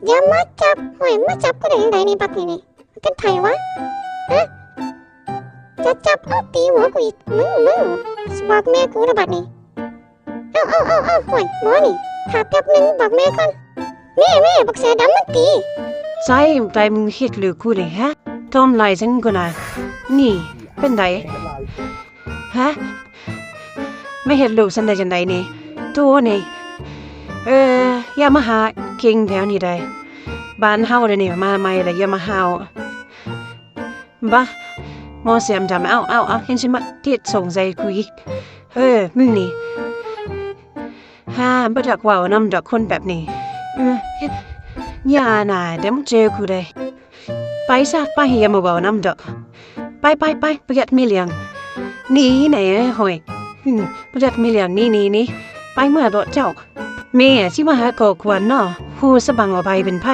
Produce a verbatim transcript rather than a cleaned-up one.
อย่ามาจับ โอ้ย มาจับกูได้จั่งใดนี่ บักนี่นี่ เป็นไผวะ ฮะ จะจับ เอาตีหัวกูอีก มึง มึง สิบอกแม่กูละบัดนี้ เอา เอา เอา เอา โอ้ย หมอนี่ ถ้าแป๊บหนึ่ง บอกแม่ก่อน แม่ แม่ บักเสือดำมันตี ใส่ ใจมึงเฮ็ดหรือกูนี่ฮะ ทำลายฉันกูนะ นี่ เป็นได ฮะ ไม่เห็นลูกฉันได้จั่งใดนี่ ตัวนี่ เออ อย่ามาหาเก่งแถวนี้ได้ บ้านเฮาเดี๋ยวนี้มาใหม่แล้ว อย่ามาห้าว บะ หมอเสียมดำ เอา เอา เอา เห็นสิมาติดสงสัยกูอีก เออ มึงนี่ ฮ่า บ่อยากเว้านำดอกคนแบบนี้ เออ อย่าน่ะ เดี๋ยวมึงเจอกูได้ ไปซะ ไป อย่ามาเว้านำดอก ไป ไป ไป บ่อยากมีเรื่อง หนีแหน่ ห่วย อืม บ่อยากมีเรื่อง หนี หนี หนี ไปเมือโลดเจ้า แม่สิมาหาก่อกวนเนาะ ฮู้สะบังว่าไผเป็นไผ